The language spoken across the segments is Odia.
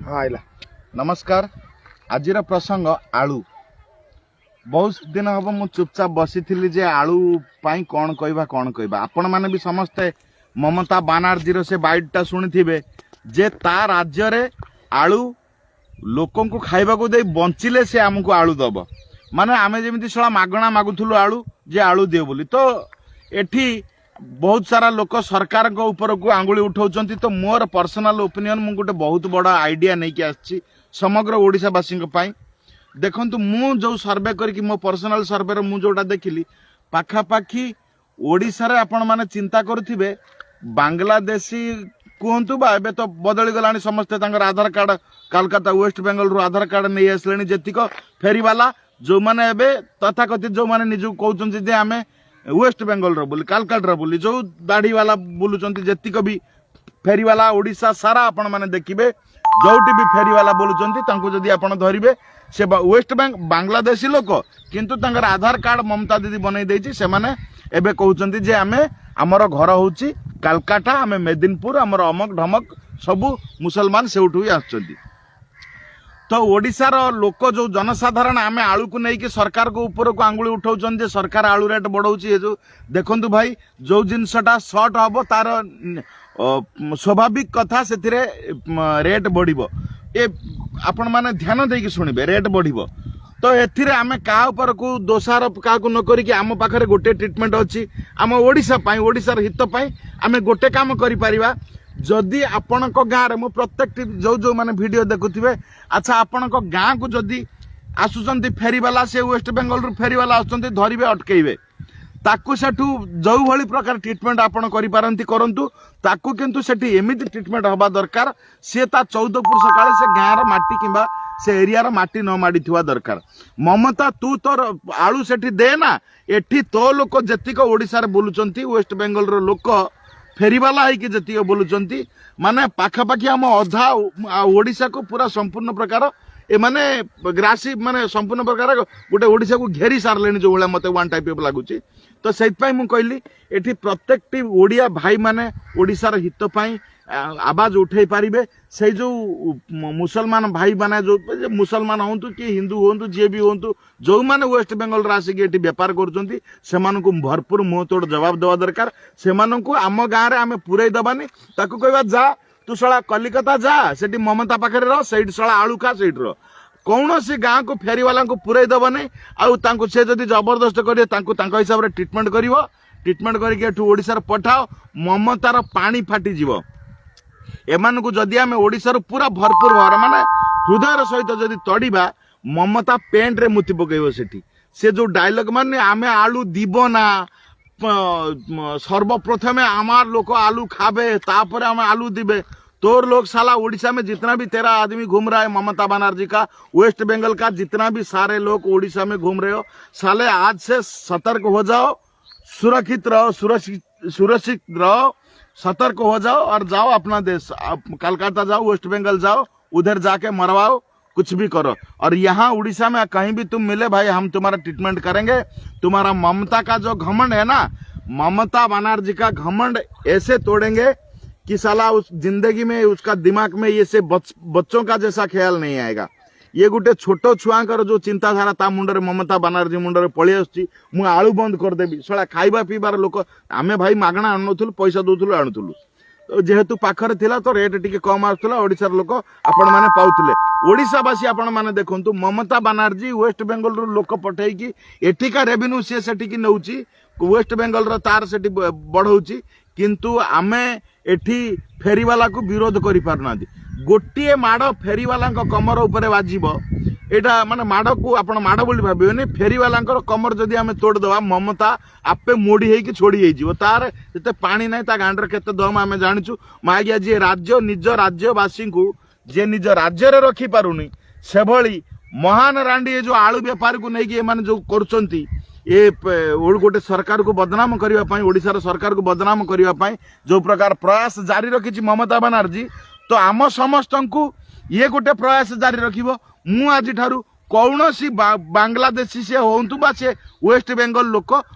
ହଁ, ଆଇଲା। ନମସ୍କାର। ଆଜିର ପ୍ରସଙ୍ଗ ଆଳୁ। ବହୁତ ଦିନ ହବ ମୁଁ ଚୁପଚାପ ବସିଥିଲି ଯେ ଆଳୁ ପାଇଁ କ'ଣ କହିବା, କ'ଣ କହିବା। ଆପଣମାନେ ବି ସମସ୍ତେ ମମତା ବାନାର୍ଜୀର ସେ ବାଇଟଟା ଶୁଣିଥିବେ ଯେ ତା ରାଜ୍ୟରେ ଆଳୁ ଲୋକଙ୍କୁ ଖାଇବାକୁ ଦେଇ ବଞ୍ଚିଲେ ସେ ଆମକୁ ଆଳୁ ଦବ। ମାନେ ଆମେ ଯେମିତି ଶଳା ମାଗଣା ମାଗୁଥିଲୁ ଆଳୁ, ଯେ ଆଳୁ ଦିଅ ବୋଲି। ତ ଏଠି ବହୁତ ସାରା ଲୋକ ସରକାରଙ୍କ ଉପରକୁ ଆଙ୍ଗୁଳି ଉଠାଉଛନ୍ତି। ତ ମୋର ପର୍ସନାଲ ଓପିନିଅନ, ମୁଁ ଗୋଟେ ବହୁତ ବଡ଼ ଆଇଡିଆ ନେଇକି ଆସିଛି ସମଗ୍ର ଓଡ଼ିଶାବାସୀଙ୍କ ପାଇଁ। ଦେଖନ୍ତୁ, ମୁଁ ଯୋଉ ସର୍ଭେ କରିକି, ମୋ ପର୍ସନାଲ ସର୍ଭେରେ ମୁଁ ଯୋଉଟା ଦେଖିଲି, ପାଖାପାଖି ଓଡ଼ିଶାରେ ଆପଣମାନେ ଚିନ୍ତା କରୁଥିବେ, ବାଂଲାଦେଶୀ କୁହନ୍ତୁ ବା ଏବେ ତ ବଦଳି ଗଲାଣି, ସମସ୍ତେ ତାଙ୍କର ଆଧାର କାର୍ଡ କାଲକାତା, ୱେଷ୍ଟ ବେଙ୍ଗଲରୁ ଆଧାର କାର୍ଡ ନେଇ ଆସିଲେଣି। ଯେତିକ ଫେରିବାଲା, ଯୋଉମାନେ ଏବେ ତଥାକଥିତ ଯୋଉମାନେ ନିଜକୁ କହୁଛନ୍ତି ଯେ ଆମେ ୱେଷ୍ଟ ବେଙ୍ଗଲର ବୋଲି, କାଲକାଟାର ବୋଲି, ଯୋଉ ଦାଢ଼ିବାଲା ବୁଲୁଛନ୍ତି, ଯେତିକ ବି ଫେରିବାଲା ଓଡ଼ିଶା ସାରା ଆପଣମାନେ ଦେଖିବେ, ଯୋଉଠି ବି ଫେରିବାଲା ବୁଲୁଛନ୍ତି, ତାଙ୍କୁ ଯଦି ଆପଣ ଧରିବେ, ସେ ୱେଷ୍ଟ ବାଂଲାଦେଶୀ ଲୋକ, କିନ୍ତୁ ତାଙ୍କର ଆଧାର କାର୍ଡ ମମତା ଦିଦି ବନେଇ ଦେଇଛି। ସେମାନେ ଏବେ କହୁଛନ୍ତି ଯେ ଆମେ, ଆମର ଘର ହଉଛି କାଲକାଟା, ଆମେ ମେଦିନପୁର, ଆମର ଅମକ ଢମକ, ସବୁ ମୁସଲମାନ ସେଇଠୁ ହିଁ ଆସୁଛନ୍ତି। ତ ଓଡ଼ିଶାର ଲୋକ, ଯୋଉ ଜନସାଧାରଣ, ଆମେ ଆଳୁକୁ ନେଇକି ସରକାରଙ୍କ ଉପରକୁ ଆଙ୍ଗୁଳି ଉଠାଉଛନ୍ତି ଯେ ସରକାର ଆଳୁ ରେଟ୍ ବଢଉଛି। ଏ ଯୋଉ ଦେଖନ୍ତୁ ଭାଇ, ଯୋଉ ଜିନିଷଟା ସର୍ଟ ହବ, ତାର ସ୍ୱାଭାବିକ କଥା ସେଥିରେ ରେଟ୍ ବଢିବ। ଏ ଆପଣମାନେ ଧ୍ୟାନ ଦେଇକି ଶୁଣିବେ, ରେଟ୍ ବଢିବ। ତ ଏଥିରେ ଆମେ କାହା ଉପରକୁ ଦୋଷାରୋପ କାହାକୁ ନ କରିକି ଆମ ପାଖରେ ଗୋଟେ ଟ୍ରିଟମେଣ୍ଟ ଅଛି। ଆମ ଓଡ଼ିଶା ପାଇଁ, ଓଡ଼ିଶାର ହିତ ପାଇଁ ଆମେ ଗୋଟେ କାମ କରିପାରିବା। ଯଦି ଆପଣଙ୍କ ଗାଁରେ, ମୁଁ ପ୍ରତ୍ୟେକଟି ଯୋଉ ଯୋଉମାନେ ଭିଡ଼ିଓ ଦେଖୁଥିବେ, ଆଚ୍ଛା, ଆପଣଙ୍କ ଗାଁକୁ ଯଦି ଆସୁଛନ୍ତି ଫେରିବାଲା, ସେ ୱେଷ୍ଟ ବେଙ୍ଗଲରୁ ଫେରିବାଲା ଆସୁଛନ୍ତି, ଧରିବେ, ଅଟକେଇବେ ତାକୁ। ସେଠୁ ଯୋଉଭଳି ପ୍ରକାର ଟ୍ରିଟମେଣ୍ଟ ଆପଣ କରିପାରନ୍ତି କରନ୍ତୁ ତାକୁ। କିନ୍ତୁ ସେଠି ଏମିତି ଟ୍ରିଟମେଣ୍ଟ ହବା ଦରକାର, ସିଏ ତା 14 ପୁରୁଷ କାଳେ ସେ ଗାଁର ମାଟି କିମ୍ବା ସେ ଏରିଆର ମାଟି ନ ମାଡ଼ିଥିବା ଦରକାର। ମମତା, ତୁ ତୋର ଆଳୁ ସେଠି ଦେ ନା, ଏଠି ତୋ ଲୋକ ଯେତିକ ଓଡ଼ିଶାରେ ବୁଲୁଛନ୍ତି, ୱେଷ୍ଟ ବେଙ୍ଗଲର ଲୋକ ଫେରିବାଲା ହେଇକି ଯେତିକ ବୁଲୁଛନ୍ତି, ମାନେ ପାଖାପାଖି ଆମ ଅଧା ଓଡ଼ିଶାକୁ ପୁରା ସମ୍ପୂର୍ଣ୍ଣ ପ୍ରକାର ଏମାନେ ଗ୍ରାସି, ମାନେ ସମ୍ପୂର୍ଣ୍ଣ ପ୍ରକାର ଗୋଟେ ଓଡ଼ିଶାକୁ ଘେରି ସାରିଲେଣି, ଯୋଉ ଭଳିଆ ମତେ ୱାନ୍ ଟାଇପ୍ ଅଫ୍ ଲାଗୁଛି। ତ ସେଇଥିପାଇଁ ମୁଁ କହିଲି, ଏଠି ପ୍ରତ୍ୟେକଟି ଓଡ଼ିଆ ଭାଇମାନେ ଓଡ଼ିଶାର ହିତ ପାଇଁ ଆବାଜ ଉଠେଇ ପାରିବେ। ସେଇ ଯୋଉ ମୁସଲମାନ ଭାଇମାନେ, ଯୋଉ ଯେ ମୁସଲମାନ ହୁଅନ୍ତୁ କି ହିନ୍ଦୁ ହୁଅନ୍ତୁ, ଯିଏ ବି ହୁଅନ୍ତୁ, ଯୋଉମାନେ ୱେଷ୍ଟ ବେଙ୍ଗଲରେ ଆସିକି ଏଠି ବେପାର କରୁଛନ୍ତି, ସେମାନଙ୍କୁ ଭରପୁର ମୁହଁ ତୋଡ଼ ଜବାବ ଦେବା ଦରକାର। ସେମାନଙ୍କୁ ଆମ ଗାଁରେ ଆମେ ପୁରେଇ ଦବାନି। ତାକୁ କହିବା, ଯା ତୁ ଶଳା କଲିକତା ଯା, ସେଠି ମମତା ପାଖରେ ରହ, ସେଇଠି ଶଳା ଆଳୁ ଖା, ସେଇଠି ରହ। କୌଣସି ଗାଁକୁ ଫେରିବାଲାଙ୍କୁ ପୁରେଇ ଦବନି। ଆଉ ତାଙ୍କୁ ସେ ଯଦି ଜବରଦସ୍ତ କରିବେ, ତାଙ୍କୁ ତାଙ୍କ ହିସାବରେ ଟ୍ରିଟମେଣ୍ଟ କରିବ। ଟ୍ରିଟମେଣ୍ଟ କରିକି ଏଠୁ ଓଡ଼ିଶାରେ ପଠାଅ। ମମତାର ପାଣି ଫାଟିଯିବ। ଏମାନଙ୍କୁ ଯଦି ଆମେ ଓଡ଼ିଶାରୁ ପୁରା ଭରପୁର ଭାବରେ, ମାନେ ହୃଦୟର ସହିତ ଯଦି ତଡ଼ିବା, ମମତା ପେଣ୍ଟରେ ମୁତି ପକେଇବ ସେଠି। ସେ ଯୋଉ ଡାଇଲଗ, ମାନେ ଆମେ ଆଳୁ দিব ନା, ସର୍ବପ୍ରଥମେ আমার লোক আলু খাবে, তারপরে আমি আলু দিবে। तोर लोग साला, उड़ीसा में जितना भी तेरा आदमी घूम रहा है, ममता बनर्जी का, वेस्ट बंगाल का जितना भी सारे लोग उड़ीसा में घूम रहे हो, साले आज से सतर्क हो जाओ, सुरक्षित रहो, सुरक्षित सुरक्षित रहो, सतर्क हो जाओ और जाओ अपना देश, आप कलकत्ता जाओ, वेस्ट बंगाल जाओ, उधर जाके मरवाओ, कुछ भी करो। और यहाँ उड़ीसा में कहीं भी तुम मिले भाई, हम तुम्हारा ट्रीटमेंट करेंगे। तुम्हारा ममता का जो घमंड है ना, ममता बनर्जी का घमंड ऐसे तोड़ेंगे कि साला उस जिंदगी में उसका दिमाग में ये से बच्चों का जैसा ख्याल नहीं आएगा। ଇଏ ଗୋଟେ ଛୋଟ ଛୁଆଙ୍କର ଯୋଉ ଚିନ୍ତାଧାରା ତା ମୁଣ୍ଡରେ, ମମତା ବାନାର୍ଜୀ ମୁଣ୍ଡରେ ପଳେଇ ଆସୁଛି, ମୁଁ ଆଳୁ ବନ୍ଦ କରିଦେବି। ଶଳା, ଖାଇବା ପିଇବାର ଲୋକ ଆମେ ଭାଇ, ମାଗଣା ଆଣୁନଥିଲୁ, ପଇସା ଦଉଥିଲୁ, ଆଣୁଥିଲୁ। ତ ଯେହେତୁ ପାଖରେ ଥିଲା, ତ ରେଟ୍ ଟିକେ କମ ଆସୁଥିଲା, ଓଡ଼ିଶାର ଲୋକ ଆପଣମାନେ ପାଉଥିଲେ। ଓଡ଼ିଶାବାସୀ, ଆପଣମାନେ ଦେଖନ୍ତୁ, ମମତା ବାନାର୍ଜୀ ୱେଷ୍ଟ ବେଙ୍ଗଲରୁ ଲୋକ ପଠେଇକି ଏଠିକା ରେଭିନ୍ୟୁ ସିଏ ସେଠିକି ନେଉଛି, ୱେଷ୍ଟ ବେଙ୍ଗଲର ତାର ସେଠି ବଢଉଛି, କିନ୍ତୁ ଆମେ ଏଠି ଫେରିବାଲାକୁ ବିରୋଧ କରିପାରୁନାହାନ୍ତି। ଗୋଟିଏ ମାଡ଼ ଫେରିବାଲାଙ୍କ କମର ଉପରେ ବାଜିବ। ଏଇଟା ମାନେ ମାଡ଼କୁ ଆପଣ ମାଡ଼ ବୋଲି ଭାବିବେନି। ଫେରିବାଲାଙ୍କର କମର ଯଦି ଆମେ ତୋଡ଼ିଦେବା, ମମତା ଆପେ ମୋଡ଼ି ହେଇକି ଛୋଡ଼ି ହେଇଯିବ। ତାର ଏତେ ପାଣି ନାହିଁ, ତା ଗାଣ୍ଡରେ କେତେ ଦମ ଆମେ ଜାଣିଛୁ। ମାଗିଆ, ଯିଏ ରାଜ୍ୟ, ନିଜ ରାଜ୍ୟବାସୀଙ୍କୁ ଯିଏ ନିଜ ରାଜ୍ୟରେ ରଖିପାରୁନି, ସେଭଳି ମହାନ ରାଣ୍ଡି ଏ ଯୋଉ ଆଳୁ ବେପାରକୁ ନେଇକି ଏମାନେ ଯୋଉ କରୁଛନ୍ତି, ଏ ଗୋଟେ ସରକାରକୁ ବଦନାମ କରିବା ପାଇଁ, ଓଡ଼ିଶାର ସରକାରକୁ ବଦନାମ କରିବା ପାଇଁ ଯୋଉ ପ୍ରକାର ପ୍ରୟାସ ଜାରି ରଖିଛି ମମତା ବାନାର୍ଜୀ, ତ ଆମ ସମସ୍ତଙ୍କୁ ଇଏ ଗୋଟେ ପ୍ରୟାସ ଜାରି ରଖିବ। ମୁଁ ଆଜିଠାରୁ କୌଣସି ବାଂଲାଦେଶୀ ସେ ହୁଅନ୍ତୁ ବା ସେ ୱେଷ୍ଟ ବେଙ୍ଗଲ ଲୋକ,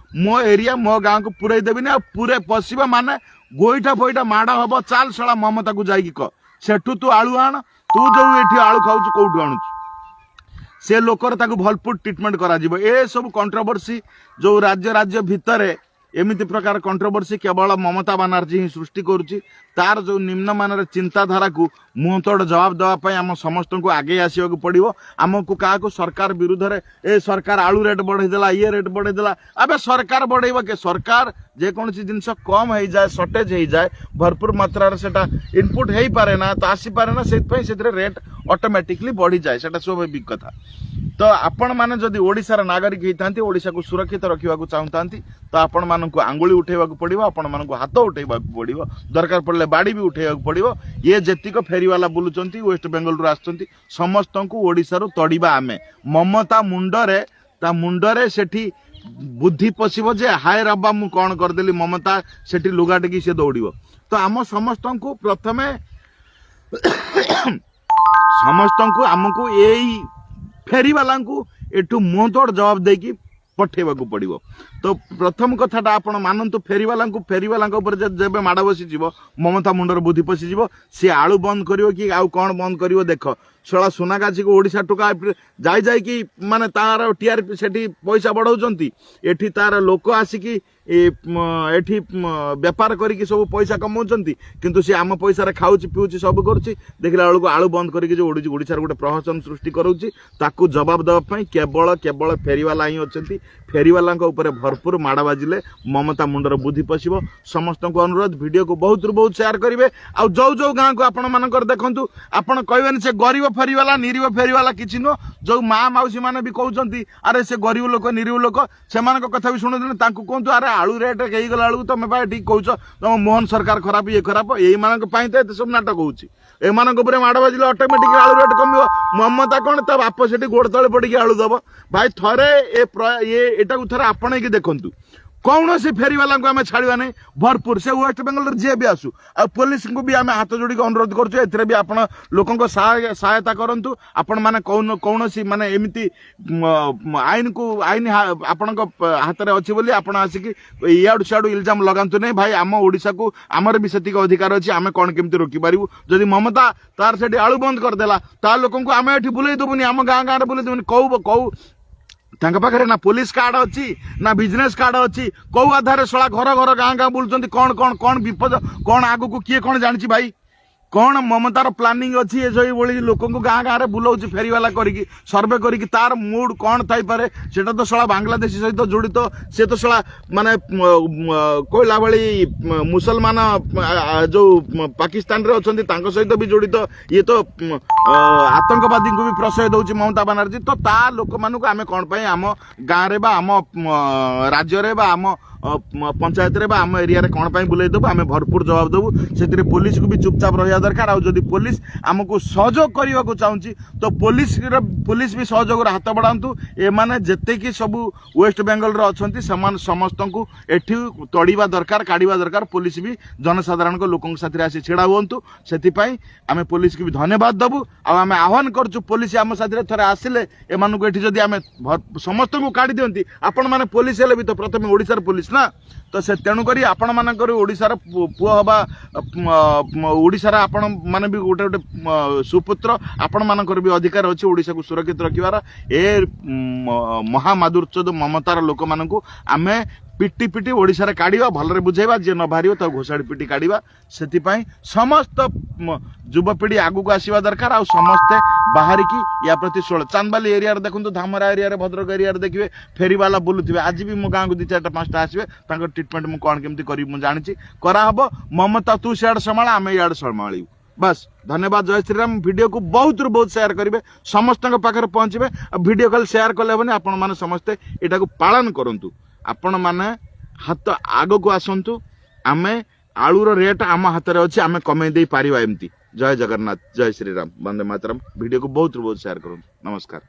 ମୋ ଏରିଆ, ମୋ ଗାଁକୁ ପୁରେଇ ଦେବିନି। ଆଉ ପୁରେ ପଶିବା ମାନେ ଗୋଇଠା ଫୋଇଠା ମାଡ଼ ହବ। ଚାଲ ଶଳା, ମମତାକୁ ଯାଇକି କହ। ସେଠୁ ତୁ ଆଳୁ ଆଣ। ତୁ ଯୋଉ ଏଠି ଆଳୁ ଖାଉଛୁ, କୋଉଠୁ ଆଣୁଛୁ? ସେ ଲୋକର ତାକୁ ଭରପୁର ଟ୍ରିଟମେଣ୍ଟ କରାଯିବ। ଏସବୁ କଣ୍ଟ୍ରୋଭର୍ସି ଯୋଉ ରାଜ୍ୟ ରାଜ୍ୟ ଭିତରେ ଏମିତି ପ୍ରକାର କଣ୍ଟ୍ରୋଭର୍ସି କେବଳ ମମତା ବାନାର୍ଜୀ ହିଁ ସୃଷ୍ଟି କରୁଛି। ତାର ଯୋଉ ନିମ୍ନମାନର ଚିନ୍ତାଧାରାକୁ ମୁହଁ ତୋଡ଼ ଜବାବ ଦେବା ପାଇଁ ଆମ ସମସ୍ତଙ୍କୁ ଆଗେଇ ଆସିବାକୁ ପଡ଼ିବ। ଆମକୁ କାହାକୁ ସରକାର ବିରୁଦ୍ଧରେ, ଏ ସରକାର ଆଳୁ ରେଟ୍ ବଢ଼େଇ ଦେଲା, ଇଏ ରେଟ୍ ବଢ଼େଇ ଦେଲା। ଆବେ, ସରକାର ବଢ଼େଇବ କି? ସରକାର ଯେକୌଣସି ଜିନିଷ କମ୍ ହେଇଯାଏ, ସର୍ଟେଜ ହେଇଯାଏ, ଭରପୁର ମାତ୍ରାରେ ସେଟା ଇନପୁଟ ହେଇପାରେ ନା, ତ ଆସିପାରେ ନା, ସେଥିପାଇଁ ସେଥିରେ ରେଟ୍ ଅଟୋମେଟିକଲି ବଢ଼ିଯାଏ। ସେଟା ସ୍ୱାଭାବିକ କଥା। ତ ଆପଣମାନେ ଯଦି ଓଡ଼ିଶାର ନାଗରିକ ହେଇଥାନ୍ତି, ଓଡ଼ିଶାକୁ ସୁରକ୍ଷିତ ରଖିବାକୁ ଚାହୁଁଥାନ୍ତି, ତ ଆପଣମାନଙ୍କୁ ଆଙ୍ଗୁଳି ଉଠେଇବାକୁ ପଡ଼ିବ, ଆପଣମାନଙ୍କୁ ହାତ ଉଠେଇବାକୁ ପଡ଼ିବ, ଦରକାର ପଡ଼ିଲେ ବାଡ଼ି ବି ଉଠେଇବାକୁ ପଡ଼ିବ। ଇଏ ଯେତିକ ଫେରିବାଲା ବୁଲୁଛନ୍ତି, ୱେଷ୍ଟ ବେଙ୍ଗଲରୁ ଆସୁଛନ୍ତି, ସମସ୍ତଙ୍କୁ ଓଡ଼ିଶାରୁ ତଡ଼ିବା ଆମେ। ମମତା ମୁଣ୍ଡରେ, ତା ମୁଣ୍ଡରେ ସେଠି ବୁଦ୍ଧି ପଶିବ ଯେ ହାୟ ରବ୍ବା, ମୁଁ କ'ଣ କରିଦେଲି। ମମତା ସେଠି ଲୁଗା ଟେକି ସେ ଦୌଡ଼ିବ। ତ ଆମ ସମସ୍ତଙ୍କୁ ପ୍ରଥମେ ସମସ୍ତଙ୍କୁ ଆମକୁ ଏଇ ଫେରିବାଲାଙ୍କୁ ଏଠୁ ମୁହଁ ତୋଡ଼ ଜବାବ ଦେଇକି ପଠେଇବାକୁ ପଡ଼ିବ। ତ ପ୍ରଥମ କଥାଟା ଆପଣ ମାନନ୍ତୁ, ଫେରିବାଲାଙ୍କୁ, ଫେରିବାଲାଙ୍କ ଉପରେ ଯେବେ ମାଡ଼ ବସିଯିବ, ମମତା ମୁଣ୍ଡରେ ବୁଦ୍ଧି ପଶିଯିବ। ସିଏ ଆଳୁ ବନ୍ଦ କରିବ କି ଆଉ କ'ଣ ବନ୍ଦ କରିବ ଦେଖ। ଶଳା ସୁନାଗାଛିକୁ ଓଡ଼ିଶା ଟୋକା ଯାଇ ଯାଇକି ମାନେ ତାର ଟିଆରପି ସେଠି ପଇସା ବଢ଼ଉଛନ୍ତି। ଏଠି ତାର ଲୋକ ଆସିକି ଏଠି ବେପାର କରିକି ସବୁ ପଇସା କମାଉଛନ୍ତି। କିନ୍ତୁ ସେ ଆମ ପଇସାରେ ଖାଉଛି, ପିଉଛି, ସବୁ କରୁଛି। ଦେଖିଲା ବେଳକୁ ଆଳୁ ବନ୍ଦ କରିକି ଯୋଉ ଓଡ଼ିଶାରେ ଗୋଟେ ପ୍ରହସନ ସୃଷ୍ଟି କରାଉଛି, ତାକୁ ଜବାବ ଦେବା ପାଇଁ କେବଳ କେବଳ ଫେରିବାଲା ହିଁ ଅଛନ୍ତି। ଫେରିବାଲାଙ୍କ ଉପରେ ଭରପୁର ମାଡ଼ ବାଜିଲେ ମମତା ମୁଣ୍ଡର ବୁଦ୍ଧି ପଶିବ। ସମସ୍ତଙ୍କୁ ଅନୁରୋଧ, ଭିଡ଼ିଓକୁ ବହୁତରୁ ବହୁତ ସେୟାର କରିବେ। ଆଉ ଯୋଉ ଯୋଉ ଗାଁକୁ ଆପଣମାନଙ୍କର ଦେଖନ୍ତୁ, ଆପଣ କହିବେନି ସେ ଗରିବ ଫେରିବାଲା, ନିରୀହ ଫେରିବାଲା କିଛି ନୁହଁ। ଯୋଉ ମା ମାଉସୀ ମାନେ ବି କହୁଛନ୍ତି, ଆରେ ସେ ଗରିବ ଲୋକ, ନିରୀହ ଲୋକ, ସେମାନଙ୍କ କଥା ବି ଶୁଣୁଛନ୍ତି। ତାଙ୍କୁ କୁହନ୍ତୁ, ଆରେ ଆଳୁ ରେଟ୍ ହେଇଗଲା ବେଳକୁ ତମେ ବା ଏଠିକି କହୁଛ ତମ ମୋହନ ସରକାର ଖରାପ, ଇଏ ଖରାପ। ଏଇମାନଙ୍କ ପାଇଁ ତ ଏତେ ସବୁ ନାଟକ ହଉଛି। ଏମାନଙ୍କ ଉପରେ ମାଡ଼ ବାଜିଲେ ଅଟୋମେଟିକ ଆଳୁ ରେଟ୍ କମିବ। ମମତା କଣ, ତା ବାପ ସେଠି ଗୋଡ଼ ତଳେ ପଡ଼ିକି ଆଳୁ ଦବ। ଭାଇ, ଥରେ ଏ ଏଟାକୁ ଥରେ ଆପଣେଇକି ଦେଖନ୍ତୁ। କୌଣସି ଫେରିବାଲାଙ୍କୁ ଆମେ ଛାଡ଼ିବା ନାହିଁ। ଭରପୁର ସେ ୱେଷ୍ଟ ବେଙ୍ଗଲରେ ଯିଏ ବି ଆସୁ। ଆଉ ପୋଲିସଙ୍କୁ ବି ଆମେ ହାତ ଯୋଡ଼ିକି ଅନୁରୋଧ କରୁଛୁ, ଏଥିରେ ବି ଆପଣ ଲୋକଙ୍କ ସହାୟତା କରନ୍ତୁ। ଆପଣମାନେ କୌଣସି ମାନେ ଏମିତି ଆଇନକୁ ଆଇନ ଆପଣଙ୍କ ହାତରେ ଅଛି ବୋଲି ଆପଣ ଆସିକି ଇଆଡ଼ୁ ସିଆଡ଼ୁ ଇଲଜାମ ଲଗାନ୍ତୁ ନାହିଁ। ଭାଇ, ଆମ ଓଡ଼ିଶାକୁ ଆମର ବି ସେତିକି ଅଧିକାର ଅଛି, ଆମେ କ'ଣ କେମିତି ରୋକିପାରିବୁ। ଯଦି ମମତା ତାର ସେଠି ଆଳୁ ବନ୍ଦ କରିଦେଲା, ତା ଲୋକଙ୍କୁ ଆମେ ଏଠି ବୁଲେଇ ଦେବୁନି? ଆମ ଗାଁ ଗାଁରେ ବୁଲେଇ ଦେବୁନି? କୋଉ କୋଉ ତାଙ୍କ ପାଖରେ ନା ପୋଲିସ କାର୍ଡ ଅଛି ନା ବିଜନେସ କାର୍ଡ ଅଛି? କୋଉ ଆଧାରରେ ଶଳା ଘର ଘର, ଗାଁ ଗାଁ ବୁଲୁଛନ୍ତି? କ'ଣ କ'ଣ କ'ଣ ବିପଦ, କ'ଣ ଆଗକୁ କିଏ କ'ଣ ଜାଣିଛି ଭାଇ? କ'ଣ ମମତାର ପ୍ଲାନିଂ ଅଛି? ଏ ସେଇଭଳି ଲୋକଙ୍କୁ ଗାଁ ଗାଁରେ ବୁଲଉଛି ଫେରିବାଲା କରିକି, ସର୍ଭେ କରିକି, ତାର ମୁଡ୍ କ'ଣ ଥାଇପାରେ? ସେଟା ତ ଶଳା ବାଂଲାଦେଶୀ ସହିତ ଜଡ଼ିତ। ସେ ତ ଶଳା ମାନେ କହିଲା ଭଳି ମୁସଲମାନ ଯୋଉ ପାକିସ୍ତାନରେ ଅଛନ୍ତି, ତାଙ୍କ ସହିତ ବି ଜଡ଼ିତ। ଇଏ ତ ଆତଙ୍କବାଦୀଙ୍କୁ ବି ପ୍ରଶ୍ରୟ ଦଉଛି ମମତା ବାନାର୍ଜୀ। ତ ତା ଲୋକମାନଙ୍କୁ ଆମେ କ'ଣ ପାଇଁ ଆମ ଗାଁରେ ବା ଆମ ରାଜ୍ୟରେ ବା ଆମ ପଞ୍ଚାୟତରେ ବା ଆମ ଏରିଆରେ କ'ଣ ପାଇଁ ବୁଲେଇ ଦେବୁ? ଆମେ ଭରପୁର ଜବାବ ଦେବୁ। ସେଥିରେ ପୋଲିସକୁ ବି ଚୁପଚାପ ରହିବା ଦରକାର। ଆଉ ଯଦି ପୋଲିସ ଆମକୁ ସହଯୋଗ କରିବାକୁ ଚାହୁଁଛି, ତ ପୋଲିସ ବି ସହଯୋଗର ହାତ ବଢ଼ାନ୍ତୁ। ଏମାନେ ଯେତିକି ସବୁ ୱେଷ୍ଟ ବେଙ୍ଗଲରେ ଅଛନ୍ତି, ସେମାନେ ସମସ୍ତଙ୍କୁ ଏଠି ତଡ଼ିବା ଦରକାର, କାଢ଼ିବା ଦରକାର। ପୋଲିସ ବି ଜନସାଧାରଣଙ୍କ ଲୋକଙ୍କ ସାଥିରେ ଆସି ଛିଡ଼ା ହୁଅନ୍ତୁ। ସେଥିପାଇଁ ଆମେ ପୋଲିସକୁ ବି ଧନ୍ୟବାଦ ଦେବୁ। ଆଉ ଆମେ ଆହ୍ୱାନ କରୁଛୁ, ପୋଲିସ ଆମ ସାଥିରେ ଥରେ ଆସିଲେ ଏମାନଙ୍କୁ ଏଠି ଯଦି ଆମେ ସମସ୍ତଙ୍କୁ କାଢ଼ି ଦିଅନ୍ତି। ଆପଣମାନେ ପୋଲିସ ହେଲେ ବି ତ ପ୍ରଥମେ ଓଡ଼ିଶାର ପୋଲିସ ନା? ତ ସେ ତେଣୁକରି ଆପଣମାନଙ୍କର ଓଡ଼ିଶାର ପୁଅ ହେବା, ଓଡ଼ିଶାର ଆପଣ ମାନେ ବି ଗୋଟେ ଗୋଟେ ସୁପୁତ୍ର, ଆପଣମାନଙ୍କର ବି ଅଧିକାର ଅଛି ଓଡ଼ିଶାକୁ ସୁରକ୍ଷିତ ରଖିବାର। ଏ ମହାମାଦୁର୍ଚୋଦ ମମତାର ଲୋକମାନଙ୍କୁ ଆମେ ପିଟି ପିଟି ଓଡ଼ିଶାରେ କାଢ଼ିବା। ଭଲରେ ବୁଝେଇବା, ଯିଏ ନ ବାହାରିବ ତାକୁ ଘୋଷାଡ଼ି ପିଟି କାଢ଼ିବା। ସେଥିପାଇଁ ସମସ୍ତ ଯୁବପିଢ଼ି ଆଗକୁ ଆସିବା ଦରକାର। ଆଉ ସମସ୍ତେ ବାହାରିକି ୟା ପ୍ରତି 16 ଚାନ୍ଦବାଲି ଏରିଆରେ ଦେଖନ୍ତୁ, ଧାମରା ଏରିଆରେ, ଭଦ୍ରକ ଏରିଆରେ ଦେଖିବେ ଫେରିବାଲା ବୁଲୁଥିବେ। ଆଜି ବି ମୋ ଗାଁକୁ ଦି ଚାରିଟା ପାଞ୍ଚଟା ଆସିବେ। ତାଙ୍କ ଟ୍ରିଟମେଣ୍ଟ ମୁଁ କ'ଣ କେମିତି କରିବି ମୁଁ ଜାଣିଛି, କରାହବ। ମମତା, ତୁ ସିଆଡ଼େ ସମ୍ଭାଳ, ଆମେ ଇଆଡ଼େ ସମ୍ଭାଳିବୁ। ବାସ୍, ଧନ୍ୟବାଦ, ଜୟ ଶ୍ରୀରାମ। ଭିଡ଼ିଓକୁ ବହୁତରୁ ବହୁତ ସେୟାର କରିବେ, ସମସ୍ତଙ୍କ ପାଖରେ ପହଞ୍ଚିବେ। ଆଉ ଭିଡ଼ିଓ ଖାଲି ସେୟାର କଲେ ହେବନି, ଆପଣମାନେ ସମସ୍ତେ ଏଟାକୁ ପାଳନ କରନ୍ତୁ। ଆପଣମାନେ ହାତ ଆଗକୁ ଆସନ୍ତୁ। ଆମେ ଆଳୁର ରେଟ୍ ଆମ ହାତରେ ଅଛି, ଆମେ କମେଇ ଦେଇ ପାରିବା ଏମିତି। ଜୟ ଜଗନ୍ନାଥ, ଜୟ ଶ୍ରୀରାମ, ବନ୍ଦେ ମାତରମ୍। ଭିଡ଼ିଓକୁ ବହୁତରୁ ବହୁତ ସେୟାର କରନ୍ତୁ। ନମସ୍କାର।